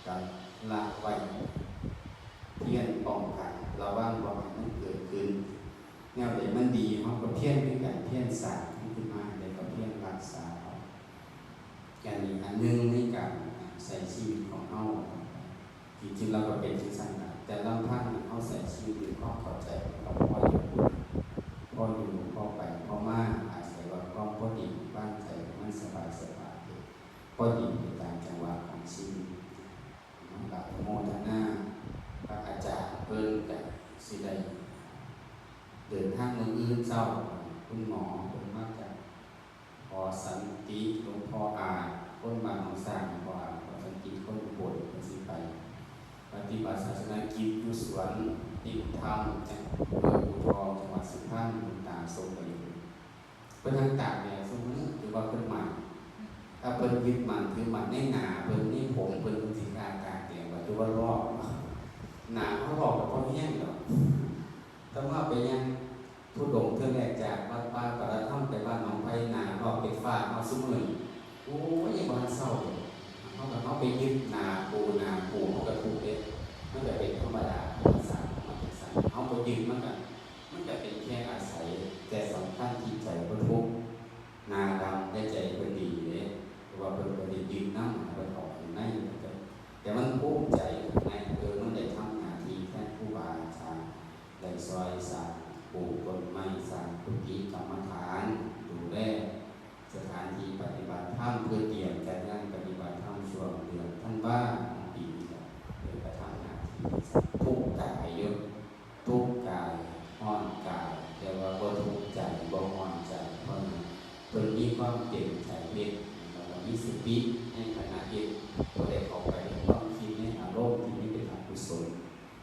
ກໍລະໄວ້ ພຽນປ້ອງກັນ ລະວັງບໍ່ໃຫ້ມັນເກີດຂຶ້ນ. ແນວໃດມັນດີ ເຮົາກໍພຽນຄືກັນ ພຽນສ້າງມັນຂຶ້ນມາ ແລ້ວກໍພຽນຮັກສາເອົາ. ອັນນີ້ອັນໜຶ່ງໃນການໃຊ້ຊີວິດຂອງເຮົາ. ທີ່ຈິງແລ້ວກໍເປັນຈັ່ງຊັ້ນລະ ແຕ່ລຳພັງເຮົາໃຊ້ຊີວິດດ້ວຍຄວາມເຂົ້າໃຈ ກໍພໍຢູ່ ພໍຢູ່ ພໍໄປ ພໍມາ ອາໄສວ່າຄວາມພໍດີ ວາງໃຈໃຫ້ມັນສະບາຍໆ ພໍດີໄປຕາມຈັງຫວະຂອງຊີວິດ. ອະນຸໂມທະນາກັບອາຈານ ເພິ່ນກະຊິໄດ້ເດີນທາງມື້ອື່ນເຊົ້າ ຄຸນໝໍເພິ່ນມາຈາກ ພໍ່ສັນຕິ ຫຼວງພໍ່ອາດ ຄົນບ້ານໜອງຊ້າງ ພໍ່ອາດ ພໍ່ສັນຕິ ຄົນອຸບົນ ເພິ່ນຊິໄປປະຕິບັດສາສະໜະກິດຢູ່ສວນຕິມທຳ ຈັງ ເມືອງອູທອງ ຈັງຫວັດສຸພັນ ບຸນຕາສົ່ງໄປຢູ່. ເພິ່ນທັງຕາກແດດຊຸມື້ ຖືວ່າເພິ່ນໝັ້ນ ຖ້າເພິ່ນຍຶດໝັ້ນຖືໝັ້ນໃນໜ້າເພິ່ນ ໃນຜົມເພິ່ນ ເພິ່ນຊິກ້າຕາກແດດ ວ່າຖືວ່າລອກ ໜ້າເຮົາລອກກໍບໍ່ແຮງດອກ. ອາດຕະມາໄປຍ່າງທຸດົງເທື່ອແລກ ຈາກວັດປ່າປະລະທຳໄປບ້ານໜອງໄຜ່ ໜ້າລອກເປັນຟ້າເຮົາຊຸມື້ນີ້ ໂອ້ຍ ຍັງບໍ່ທັນເຊົາເລີຍ. ເຮົາກໍ ເຮົາໄປຍຶດໜ້າປູ ໜ້າປູ ເຮົາກໍທຸກເດ້. ມັນກໍເປັນທຳມະດາ ທຳມະຊາດຂອງມັນຈັ່ງຊັ້ນ. ເຮົາບໍ່ຍຶດ ມັນກໍ ມັນກໍເປັນແຄ່ອາໄສ, ແຕ່ສຳຄັນທີ່ໃຈບໍ່ທຸກ, ໜ້າດຳແຕ່ໃຈເພິ່ນດີເດ້. ເພາະວ່າເພິ່ນບໍ່ໄດ້ຍຶດນຳ ເພິ່ນອອກໃນ ແຕ່ມັນພູມໃຈໃນ ເອີ ມັນໄດ້ທຳໜ້າທີ່ແທນຄູບາອາຈານ, ໄດ້ຊ່ອຍສ້າງປູກຕົ້ນໄມ້, ສ້າງກຸຕິກຳມະຖານ, ດູແລສະຖານທີ່ປະຕິບັດທຳ ເພື່ອຕຽມຈັດງານປະຕິບັດທຳຊ່ວງເດືອນທັນວາຂອງປີນີ້ແຫຼະ. ເພິ່ນກໍທຳໜ້າທີ່ທຸກກາຍຢູ່. ທຸກກາຍ ຮ້ອນກາຍ ແຕ່ວ່າບໍ່ທຸກໃຈ ບໍ່ຮ້ອນໃຈ ເພາະຫຍັງ? ເພິ່ນມີຄວາມເຕັມໃຈເຮັດ ແລ້ວກໍມີສະຕິໃນຂະນະເຮັດ, ບໍ່ໄດ້ເຂົ້າໄປໃນຄວາມຄິດ ໃນອາລົມທີ່ມັນເປັນອະກຸສົນ.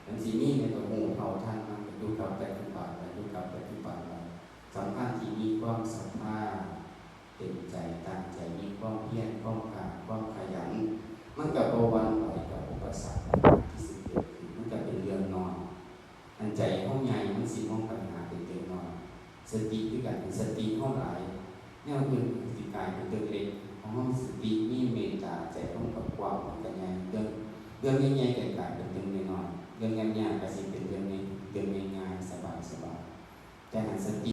ມັນຊິມີຫຍັງກໍຮູ້ເທົ່າທັນ ມັນກໍຢູ່ກັບປັດຈຸບັນ ຢູ່ກັບປັດຈຸບັນໄວ້. ສຳຄັນທີ່ມີຄວາມສັດທາ ເຕັມໃຈຕັ້ງໃຈ ມີຄວາມພຽນ ຄວາມກ້າ ຄວາມຂະຫຍັນ, ມັນກໍບໍ່ຫວັ່ນໄຫວກັບອຸປະສັກທີ່ຊິເກີດຂຶ້ນ, ມັນກໍເປັນເລື່ອງນ້ອຍ. ອັນໃຈເຮົາໃຫຍ່ ມັນຊິມອງບັນຫາເປັນເລື່ອງນ້ອຍ. ສະຕິຄືກັນ, ສະຕິເຮົາຫຼາຍ ແນວອື່ນຊິກາຍເປັນເລື່ອງເລັກ. ເພາະເຮົາມີສະຕິ ມີເມດຕາ ໃຈເຮົາກໍກວ້າງ ມັນກໍໃຫຍ່. ເລື່ອງ ເລື່ອງໃຫຍ່ໆກໍກາຍເປັນເລື່ອງນ້ອຍໆ, ເລື່ອງຍາກໆກໍຊິເປັນເລື່ອງ ເລື່ອງງ່າຍໆ ສະບາຍໆ. ແຕ່ໃຫ້ສະຕິ